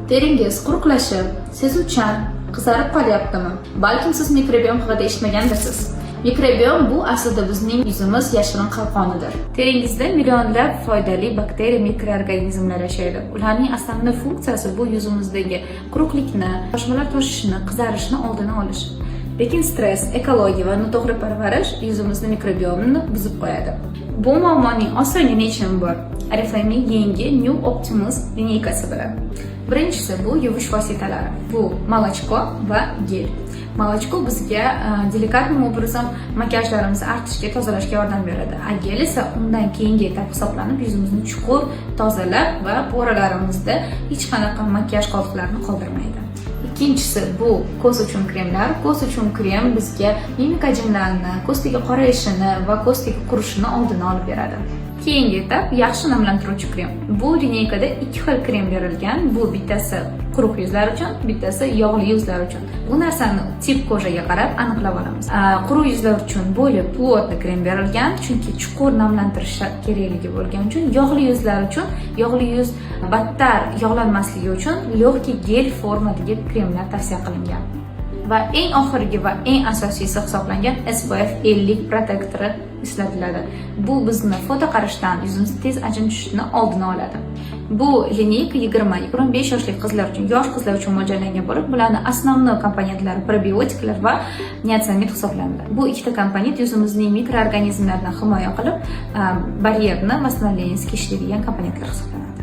Teringiz quruqlashib, sezuvchan, qizarib qolyaptimi? Balkim siz mikrobiom haqida eshitmagandirsiz. Mikrobiom bu aslida bizning yuzimiz yashirin qalqonidir. Teringizda millionlab foydali bakteriya, mikroorganizmlar yashaydi. Ularning основной funksiyasi bu yuzimizdagi quruqlikni, toshmalar toshishini, qizarishni oldini olish. Lekin stress, ekologiya va noto'g'ri parvarish yuzimizni mikrobiomini buzib qo'yadi. Bu muammoning osongina yechimi bor. Oriflame'ning yangi New Optimus линейка si bilan. Birinchisi bu yuvish vositalari. Bu молочко va гель. Молочко bizga деликатным образом makiyajlarimizni artishga, tozalashga yordam beradi. А гель esa undan keyingi этап hisoblanib, yuzimizni chuqur tozalab va пора larimizda hech qanaqa makiyaj qoldiqlarini qoldirmaydi. Ikkinchisi bu ko'z uchun kremlar. Ko'z uchun krem bizga mimik ajinlarni, ko'z tagi qorayishini va ko'z tagi qurishini oldini olib beradi. Keyingi этап yaxshi namlantiruvchi krem. Bu линейка da ikki xil krem berilgan. Bu bittasi quruq yuzlar uchun, bittasi yog'li yuzlar uchun. Bu narsani тип кожа ga qarab aniqlab olamiz. Quruq yuzlar uchun более плотный krem berilgan, chunki chuqur namlantirish kerakligi bo'lgani uchun, yog'li yuzlar uchun, yog'li yuz battar yog'lanmasligi uchun легкий гель formadagi kremlar tavsiya qilingan. Va eng oxirgi va eng asosiysi hisoblangan SPF 50 protektori ishlatiladi. Bu bizni fotoqarishdan yuzimiz tez ajin tushishini oldini oladi. Bu линейка 20-25 yoshli qizlar uchun, yosh qizlar uchun mo'ljallangan bo'lib, bularni основной komponentlari probiotiklar va niacinamid hisoblanadi. Bu ikkita komponent yuzimizning mikroorganizmlaridan himoya qilib, baryerni восстановление siga ishlaydigan komponentlar hisoblanadi.